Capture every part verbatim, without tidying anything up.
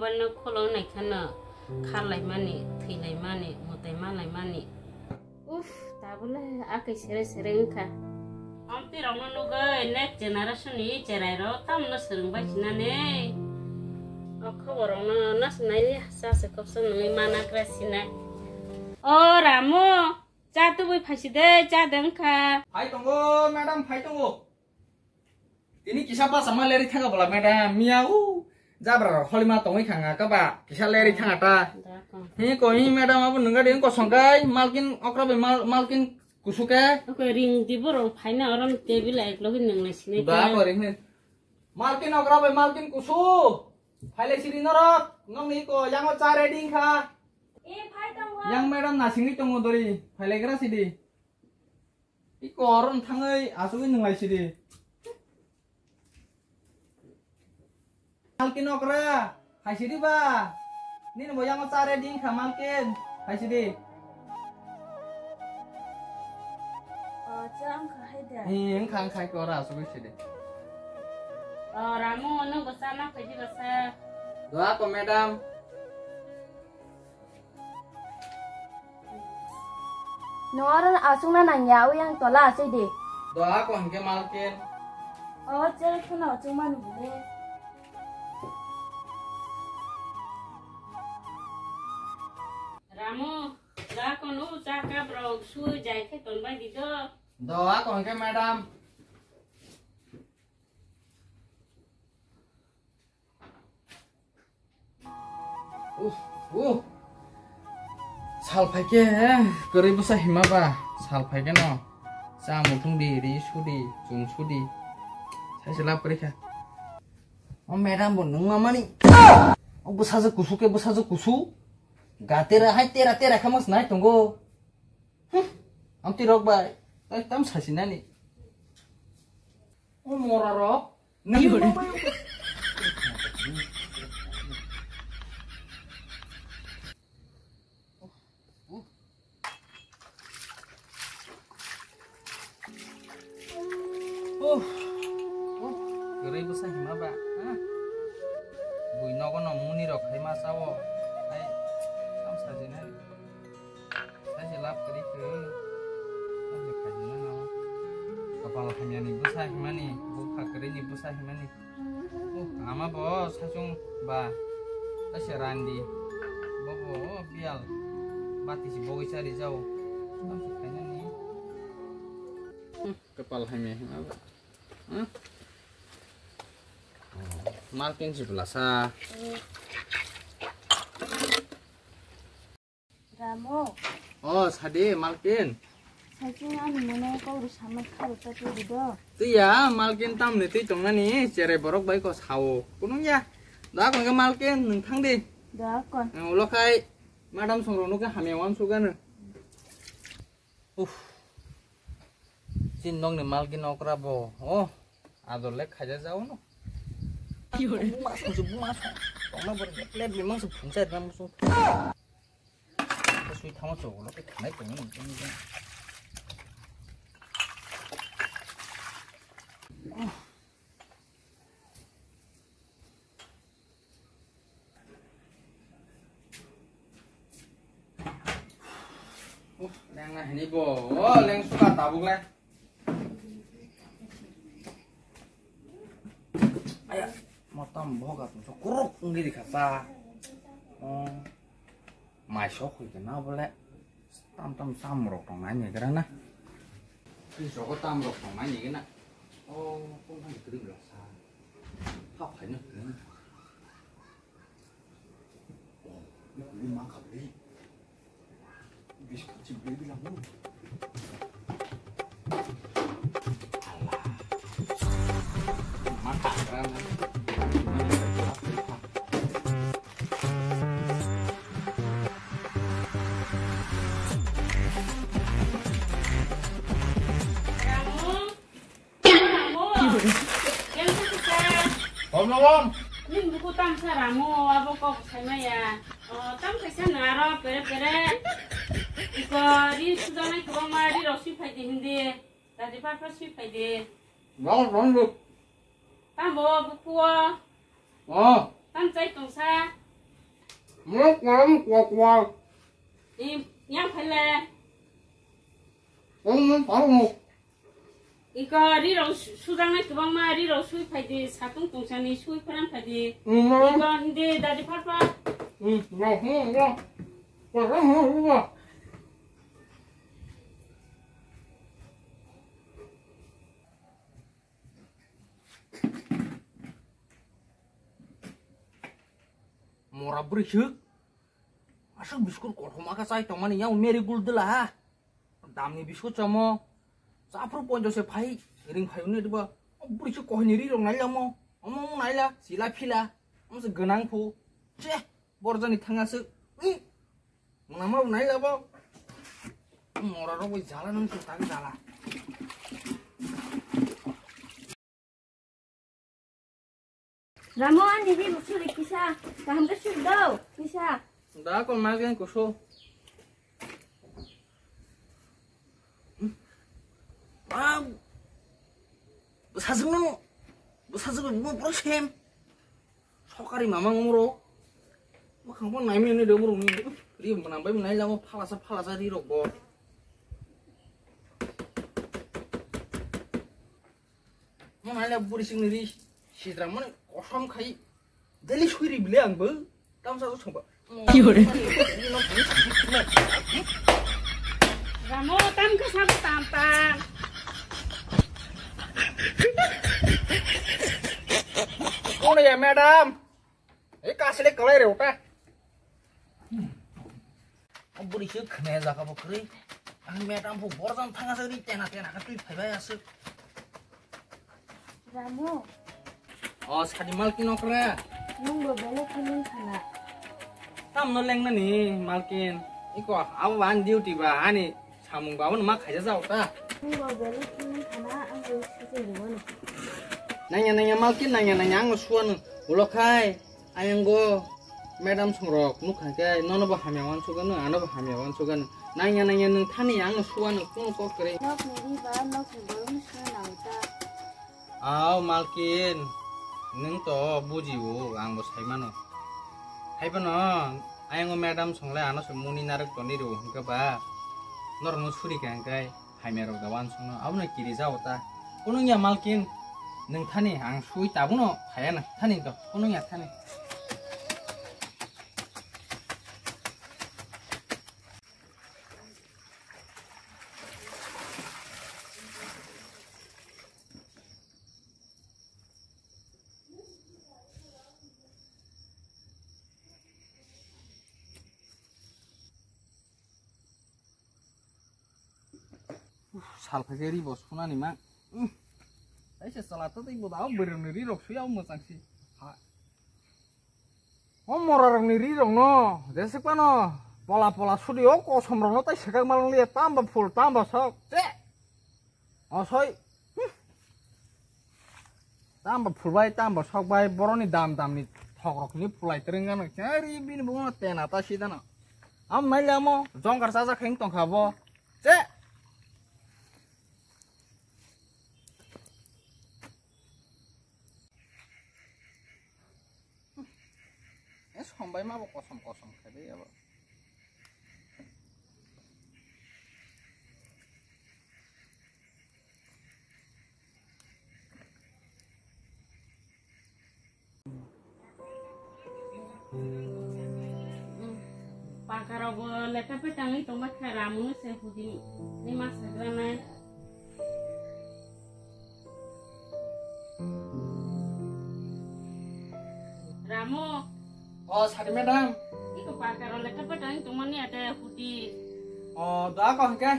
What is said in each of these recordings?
Wano kholo nai khano kharlaimani, thwilaimani, mutai malaimani. Uff, tabule akai sere sere wngkha. Amtwi rokno nugwi next generation ni cherai rok tamno swrwng bai sinane. O khobor rokno nasnai cha se kopsa nungwi mana kra sinai. O Ramu, cha tubui phaisi de, cha de wngkha. Phai tongo, madam, phai tongo. Tini kisa basa ma leri thanga bola madam, miya u jabra rok holima tongwi khanga kaba kisa leri thanga ta. Da ko. Hi ko hi madam abo nungga de ko songkai malkin okra bai mal-, malkin kusuke. Ko ring di borok phaina orom table ek logi nunglai sinai ta. Da ko ring he. Malkin okra bai malkin kusu. Phailai siri norok nongni ko yango cha ready kha. E phai tongo. Yang madam nasingwi tongo dori. Phailai gra sidi. Iko oro thangwi asugwi nunglai sidi. Malkin okra, hai sidi ba. Nini bo yango cha ready wngkha malkin, hai sidi. O, cha wngkha hai da. Ni wngkha wngkha iko oro asugwi sidi. O, Ramu, nwng bo cha ma phaidi basa. Doa ko madam. No oro aswkna nangya, uyang tola aswi di. Doa ko hwnkhe malkin. O, chwrai kheno chwngmani bwle. Ramu, doa ko no cha kap rok sui jai khe ton bai di do. Doa ko hwnkhe madam. Uh, uh. Sal phaikhe, eh, kwrwi bwsa hima ba. Sal phaikhe no. Cha muthung di, ri sudi, chum sudi. Saise lab kwrwi kha. O madam bo nung mamani. O bwsajwk kusu khe bwsajwk kusu. Gatera hai tera tera khe mas nai tongo. Hm, amtwi rok bai. Tai tam sasinani. O mora rok. Nang. Oh. Oh. Kwrwi bwsa hima ba. Ha? Bui nogo no muni rok khai ma sao. Hai. Tam sajinai. Saise lab kwrwi khe, saise khaijana no. Kapal hamyani bwsa himani, bupha kwrwini bwsa himani. Oh, ama bo sachung ba, saise randi. Bobo biyal, bati si bogwi chari jao. Saise khainani. Kapal hamya hima ba. Hmm? Malkin si belasa. Ramo. O, sadi, Malkin. Saichung ani mone kok ri samai kharo ta twi do. Twiya, Malkin tamni twi tongnani, cherai borok bai ko sao. Kunung ya. Da kon ke Malkin, nung thang di. Da kon. Ulo khai, madam song rok nukhe hamya wan sugano. Uff. Chin nokni Malkin okra bo. Oh, ador le khaja jao no. Buma song se, buma song. Tongna bor plate bimang se phungsa ram song. Sui thamo chogo lo ke thanai tong. Oh, leng na hini bo. Oh, leng suka tabuk le. Aya, motom boga tu so kuruk ngi di kasa. Oh. Mai sok hui kena bole. Tam tam sam rok tong nai ni gra na. Ni sok tam rok tong nai ni gra na. Oh, kong kan krim la sa. Ha phai na. Oh, ni kuri ma kap le. Biskut chip le bilang. Alah. Ma kap gra na. Om, om, om. Nini buku tam sa Ramu, abo kok sai maya. O, tam kaisa no aro pere pere. Iko ri sudanai kwbangma ri rok sui phai di hindi. Dadi papa sui phai di. Bang, bang, bang. Tam bo buku o. Oh. Tam chai tongsa. Mo kwang kwak kwak. Ni yang phele. Ang mo parmo. Iko rirok su-, sujaknai kwbangma, rirok sui phaidi, satung tungsani sui pharan phaidi. Iko hindi dadi pharpha. Mora bwrwi swk. Aswk biskut kothoma khe chai tongmani, yang Marigold dwla ha. Damni biskut chamo. Chaphru ponjo se phai, ring phai uni diba. Bwrwi swk kohini ri rok nailamo. Omo naila, sila phila. Omo se gwnang phu. Che, borjani thanga swk. Ui. Mwnama bo naila bo. Mora rok bai jala nang se tak jala. Ramo, ani ri bo suri kisa, kaham khe suri do, kisa. Da kon ma gen kuso. Ah, sajwk no, sajwk bo pro sem. Sokari mama ngomro. Bo khang bo nai mene de bro ni. Ri bo nang bai nai la bo phalasa phalasa ri rok bo. Mo nai la buri sing ri. Sidra mane kosom khai. Daily sui ri bile ang bo. Tam sa song ba. Ki hore? Ramo, tam ka sa tam tam. Kono ya madam? E kasile kalai re uta. Buri sik khne jaka bo kri. Ang madam phu borjam thanga sa ri tena tena ka twi phai bai asuk. Ramo. O sadi malkin okra. Nung bo belai khe nung sana. Tam no leng nani malkin. Iko abo ban duty ba ani samung ba ma khaja jao ta. Nung bo belai khe nung sana ang bo sisi rwano. Nangya nangya malkin nangya nangya ang suan ulo khai. Ayang go madam songrok nukha khe nono bo hamya wansugano, ano bo hamya wansugano. Nangya nangya nung thani ang suano kung kok kre. Nok ni ri ba nok ni borok ni suna nang ta. Aw malkin, nung to bujiwo ang bo saimano. Haibano ayang go madam songle ano se muni narwk toni ro hwnkhe ba norok no suri kha hwnkhe. Hamya rok da wansukno abono kiri jao ta. Kunung ya malkin, nung thani ang sui tabuno khaya na thani to kunung ya thani. Uf, sal phaikhe ri bo sunani ma. Uff. Kaisa chwla twtwi bo da o bwrwini ri rok suya o mwchang si. Ha. O mora rokni ri rok no jesik pano pola pola sudi o kosom rok no tai swkak ma liya tamba phul tamba sok. Che. O soi. Hm. Tamba phulbai, tamba sokbai, boroni dam damni thok rok ni phulai twrwng gano. Chari bini bungo tena ta sidano. Am nai lamo, jongkar chaja kheng tongkha bo. Che. E sombai ma bo kosom kosom khe de abo. Paka rok bo leta petang wi tongma kha, Ramu no se hudi ni ma sagra nai. Ramu. O, sadi madam. Iko paka rok leta petang wi tongma ni ade hudi. O, da ko hwnkhe.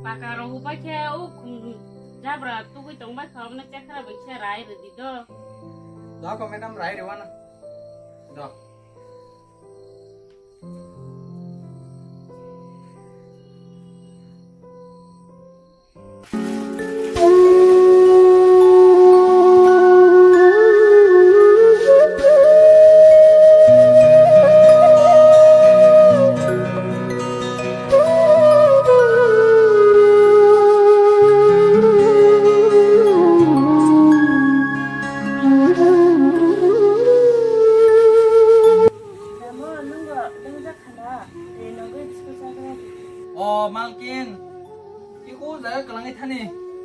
Paka rok hupai khe o khum jabra tugui tongbai kha, omo chekra bai khe rai rwdi do. Do ko madam, rai rwano. Do. O Malkin, iko jaga kwlangwi thani.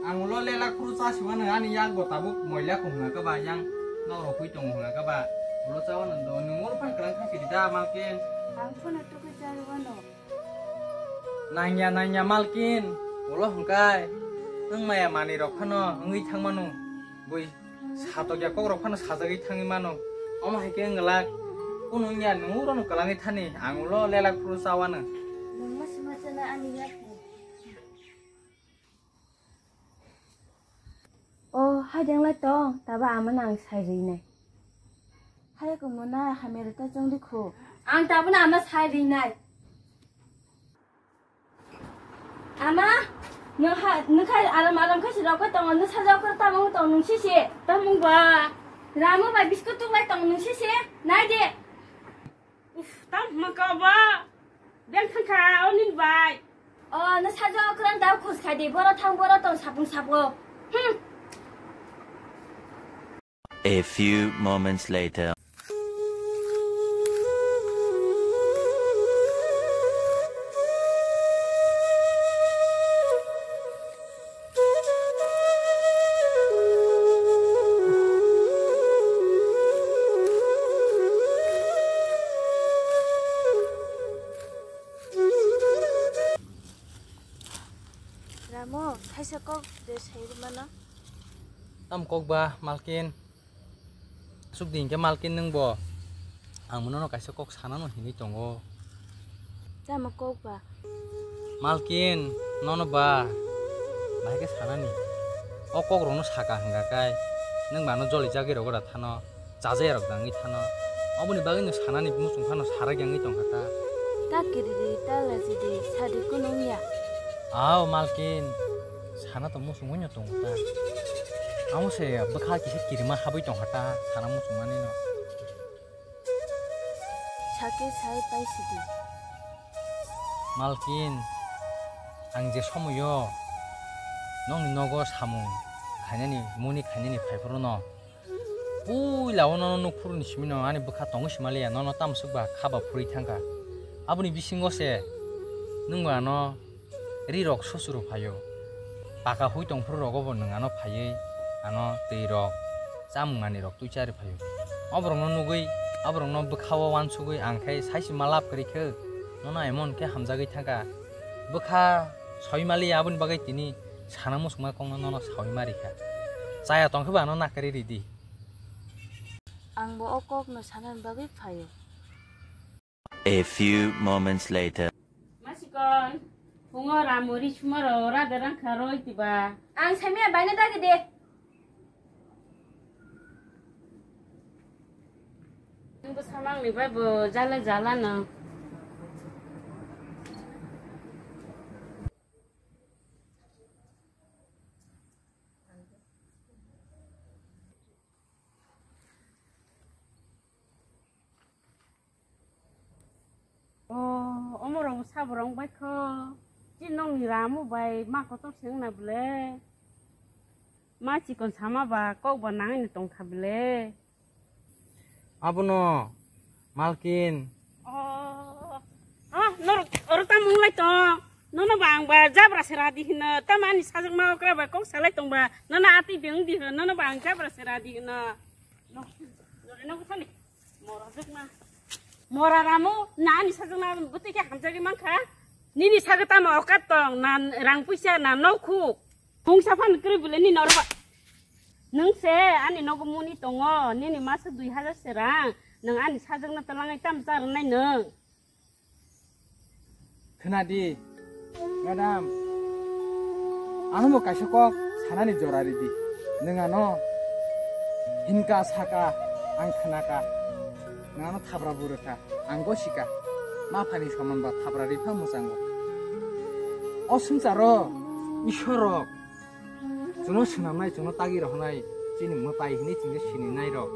Ang ulo lelak phuru cha siwano ani yak bo tabuk moila kho hwnga kha ba, yang nok rok hui tongo hwnga kha ba. Ulo chawano do, nwng oro phano kwlang thang sidi da, Malkin. Ang phano tugwi charwano. Nangya, nangya, Malkin, ulo hwngkai. Nwng maya manwi rok phano wngwi thangmano. Bui satokya kok rok phano sajagwi thangwi mano. Omo hai khe wng glak. Kunu wngya, nwng urono kwlangwi thani, ang ulo lelak phuru chawano. Nwng masa masa na ani yak. O, haideng lai tong, taba amano ang sai rinai. Haya kongmana hamya rwta chongdi khu. Ang tabano ama sai rinai. Ama, nokha, nokha aram aram khe si rokoi tongo, nokha sajak khe tamung tong nung sisi. Tamung ba? Ramu bai biskut tung lai tong nung sisi. Nai de. Uf, tam hma ka ba? Beng thang kha, o nini bai. O, no sajo okran dau khus khai di, boro thang, boro tong, sapung sapo. Hmm. A few moments later. Ramo, kaisa kok de sai rwmano. Tam kok ba, Malkin? Aswk din khe Malkin nwng bo. Ang nono kaisa kok sanano hinwi tongo. Tamo kok ba? Malkin, nono ba. Bahai khe sanani. O kok rokno saka hwnkha kai. Nwng ba no joli jagwi rogo da thano. Chajakya rok dangwi thano. Oboni bagwi no sanani muchung phano sarak yangwi tongkha ta. Ta kiridi, ta lajidi, sadi kunu wngya. Aw, Malkin, sana to muchungwi no tongo ta. Amo se bwkha kisa kirima habwi tongkha ta, sana muchungmani no. Sakhe sai pai sidi. Malkin, ang je somoyo nokni nogo samung khainani, muni khainani phaiphuru no. Puila o nono nukphuru ni simi no ani bwkha tongwi sima liya, nono tamo swk ba kha ba phurwi thangkha. Aboni bisingo se nwng bo ano ri rok sochuro phaio. Paka hui tongphuru rogo bo nwng ano phaiwi ano twi rok, chamung manwi rok twi chari phaio. Oborok no nugwi, oborok no bwkha o uansugwi ang khe sai se ma lab kwrwi khe nono emon khe hamjagwi thangkha. Bwkha sawi ma liya, aboni bagwi tini sana muchungma kok no nono sawi ma rikha. Chaya tongkhe bo ano nakarwi ridi. Ang bo o kok no sanani bagwi phaio. A few moments later. Masikon, phungo ramuri sumaro rada rangkha roi tiba. Ang saimaya baina dagi de. Nungbo samang ni bai bo jala jala no. O, omorok saborok bai kho. Chini nokni ramo bai ma kotor se wngna bwle. Ma chikon sama ba kok ba nangani tongkha bwle. Abono, Malkin. O, o, norok, oro tamo wng lai tong? Nono ba ang ba jabra se radi hino. Tamo ani sajwkma okra bai kok salai tong ba? Nono atwi de wng di hino. Nono ba ang jabra se radi hino. No, no, no, no, no. Mora jwkma. Mora ramo, na ani sajwkma bwtwi khe hamjagwi mankha. Nini sagwi tamo okat tong, na rang puisa, na nokhuk. Mungsa phan kwrwi bwle nini oro ba. Nwng se ani nogo muni tongo, nini masa dui hajar se rang. Nwng ani sajwkna twlangwi tamo cha rwnai nwng? Khwnadi, madam, ano bo kaisa kok sanani jora ridi. Nwng ano hinka saka, ang khwnaka. Nwng ano thabra bo rwkha, ang gosika. Ma phani soman ba thabra ripha mwchango. O swngcharo Ishwar rok chwngno swnamnai, chwngno tagwi rohornai, chini mwtai hinwi chwngno sininai rok.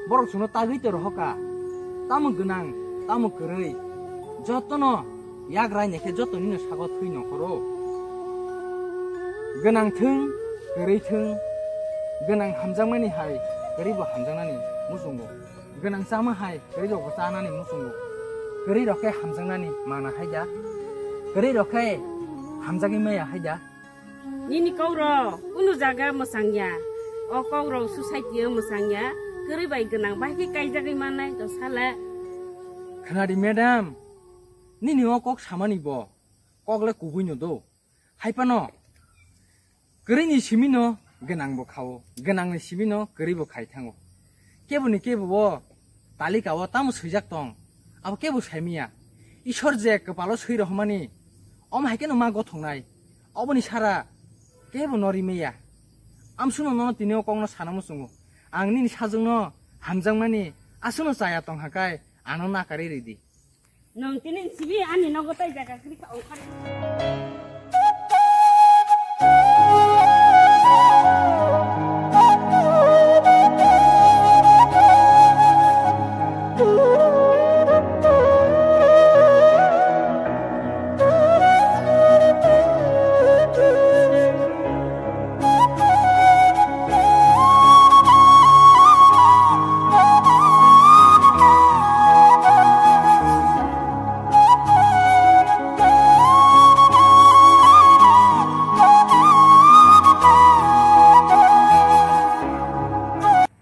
Borok chwngno tagwi to rohoka, tamo gwnang, tamo kwrwi, jotono yak raini khe jotonino sago thwi nongkhoro. Gwnang thwng, kwrwi thwng, gwnang hamjakmani hai kwrwi bo hamjaknani muchungo. Gwnang chama hai kwrwi rokbo chanani muchungo. Kwrwi rok khe hamjaknani mana hai ya. Kwrwi rok khe hamjagwi maya hai da. Nini kok rok kunu jaga mwchang ya. O kok rok society o mwchang ya. Kwrwi bai gwnang bai khe kaijagwi mannai to sale. Khwnadi madam, nini o kok samani bo kok le kubui no do. Hai phano kwrwini simi no gwnang bo khao, gwnangni simi no kwrwi bo khai thango. Kebo ni kebo o talika o tamo swijak tong, abo kebo saimiya. Ishwar je kwpalo swi rohormani, omo hai kheno ma gothongnai, oboni sara kebo no rimaya. Amsukno nono tini o kokno sana muchungo. Ang nini sajwkno hamjakmani aswkno chaya tong hakai ano nakarwi ridi. Nwng tini sibi ani nogo tai jaga kwrwi kha ongkhar.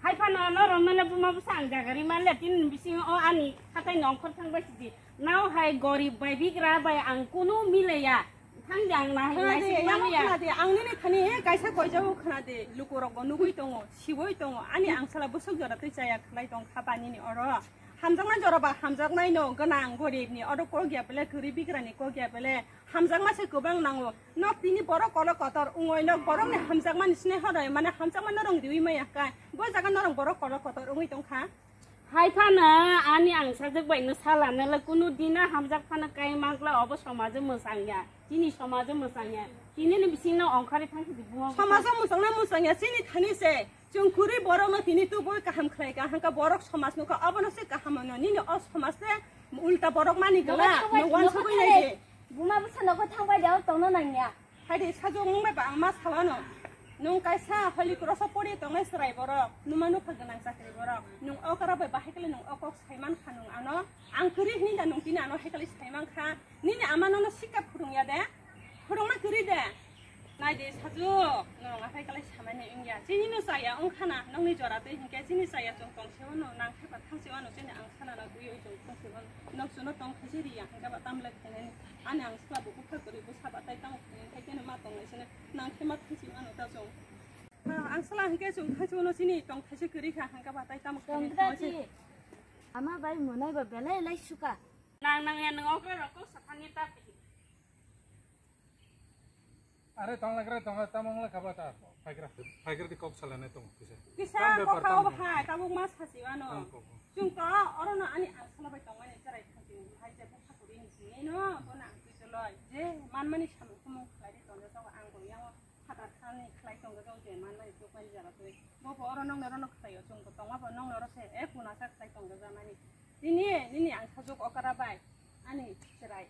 Hai phano norok mane buma bwsa ang jaga ri manle tin bising o ani hatai nongkhor thang bai sidi. Nao hai gorib bai bigra bai ang kunu mileya. Thang di ang nahai Khna di, naisik yang maliya. Khna di, ang nini thani kaisa koijago khna di. Lukurok bo nugui tongo, siwoi tongo. Ani angsala bwswk jora twi chaya khlai tong kha ba nini oro. Hamjaknai jora ba hamjaknai no gwnang gorib ni oro kok ya bele kwrwi bigra ni kok ya bele. Hamjakma se kwbang nango. Nok tini borok kolo kotor wngoi nok borok ni hamjakma ni sne horoi mane hamjakma norong riwi maya kai. Bo jaga norong borok kolo kotor wngoi tong kha. Hai phano ani ang sajak bai no sala nala kunu dina hamjak phano kai mangla obo somajo mwsang ya. Chini somajo mwsang ya. Chini ni bising no ongkhari thang sidi bungo. Somajo mwsang na mwsang ya chini thani se. Chwng kwrwi borok no tini tubui kaham khlai ka hangka borok somaj no ka obo no se kaham no nini o somaj se ulta borok mani gala no wansugui nai de. Buma bwsa nogo thang bai de tongno nang ya. Hai de sajwk wng bai ba ang ma sawano. Nwng kaisa Holy Cross o pori tongnai chwrai borok, numa nukha gwnang chakri borok. Nwng o kara bai bahai kale nwng o kok saiman kha nwng ano. Ang kwrwi hini da nwng tini ano hai kale saiman kha. Nini ama nono sikha phurung ya de? Phurungma kwrwi de? Nai de sajwk, nwng ahai kale samani wng ya. Chini no chaya wng khana, nokni jora twi hinkhe chini chaya chwng tong se wano, nang khe ba thang se wano, chini ang sana na twi oi chwng thang se wano. Nok chuno tong khe se ri ya, hinkhe ba tam le khainani. Ani ang sla bo bupha kwrwi bwsa ba tai tamo khainani, khai khe no ma tong lai sene, nang khe ma thang se wano ta chwng. Ah, ang sla hinkhe chwng thang se wano chini tong khe se kwrwi kha, hinkhe ba tai tamo khainani. Tong khe se. Ama bai monai ba belai lai suka. Nang nang ya nwng okra rok kok saphang ni ta phi. Are tong lagra tong tamo wng lakha ba ta phaigra. Phaigra di kok salai nai tong kisa. Kisa kok kha obo hai tabuk ma sasi wano. Tamo kok. Chwng to oro no ani ang sala bai tong mani cherai thang chini hai je bukha kuri ni sini no bo na ang twi choloi je man mani samung khumung khlai di tong jago ang bo yang phatar thani khlai tong jago je man mani tuk mani jara twi bo bo oro nong noro no khlai o chwng bo tong ma bo nong noro se e kuna sa khlai tong jago mani. Nini, nini ang sajuk okara bai ani cherai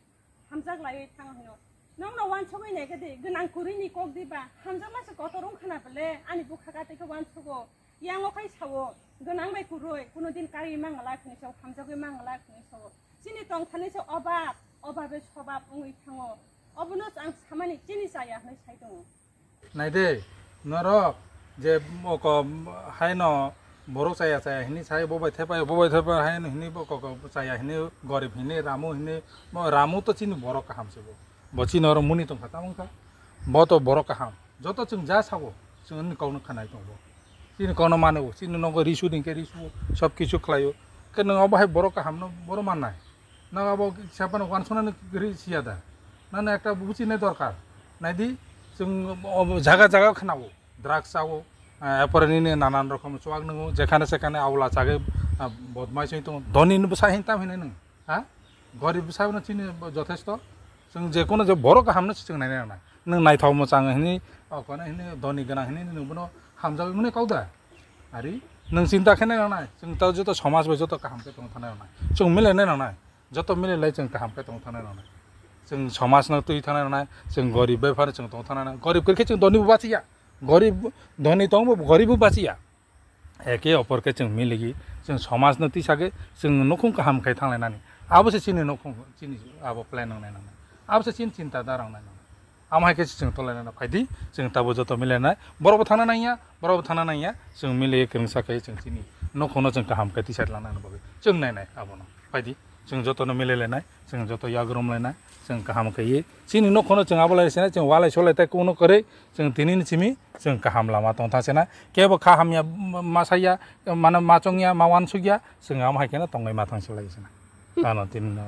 hamjak laiwi thang hino. Nongno wansugwi naikhe di, gwnang kwrwini kok diba, hamjakma se kotor wng khana bele, ani bwkha kate khe wansugo. Yango khai sao, gwnang bai kwrwi, kuno din kari mangala hwnwi sao, hamjagwi mangala hwnwi sao. Chini tongthani se obab, obabe sobab wngwi thango. Obono ang samani chini chaya hwnwi sai tongo. Nai de, norok je oko haino borok chaya chaya hini sai, bo bai thepai, bo bai thepai haino hini bo koko chaya hini, gorib hini, ramu hini, bo ramu to chini borok kaham se bo. Bo chini oro muni tongkha, tamo wngkha? Bo to borok kaham. Joto chwng ja sago, chwng ni kokno khanai tongo. Chini kokno mano, chini nogo risu dingkhe risu, sob kisu khlaio. Khe nwng obo hai borok kaham no, borok mannai. Nang abo kisa phano uansuknani kwrwi siya da? Nang ekta buchinai dorkar. Naidi, chwng obo jaga jaga khnao, drugs chao, ah, erpore nini nanan rokom chuak nungo, jekhane sekhane aula chagwi, ah, bodmais wngwi tongo. Dhoni ni bwsa hin tam hinwi nwng, ha? Gorib bwsa no chini jothesto. Chwng je kono je borok kaham no se chwng naina nangnai. Nwng naithok mwchang hini, o kono hini, dhoni gwnang hini, nwng bono hamjagwi mwnwi kok da? Ari, nwng chinta khe nai nangnai, chwng ta joto somaj bai joto kaham khe tong thang nai nangnai. Chwng mile nai nangnai, joto mile lai chwng kaham khe tong thang nai nangnai. Chwng somaj no twi thang nai nangnai, chwng gorib bai phano chwng tong thang nai nangnai. Gorib kwrwi khe chwng dhoni bo bachiya. Gorib, dhoni tong bo gorib bo bachiya. Eke opor khe chwng miligi, chwng somaj no twi sake, chwng nukhung kaham khai thang lai nani. Abo se chini nukhung, chini abo plan nang nai nangnai. Abo se chini chinta dharana nai. Amo hai khe se chwng tolai nai phaidi, chwng tabuk joto milai nai. Borok bo thangna nangya, borok bo thangna nangya, chwng milai kwrwngsa khe chwng chini nokhono chwng kaham khe tisai lana bagwi chwng nai nai abono. Phaidi, chwng jotono milai lai nai, chwng joto yagrum lai nai, chwng kaham khe ye. Chini nokhono chwng abo lai se nai, chwng walai solai tai kuno kwrwi, chwng tini ni simi chwng kaham lama tong thang se nai. Kebo kha hamya ma saya, mane ma chongya, ma wansukya, chwng amo hai kheno tongnai ma thang se lai se nai. Ano tini no.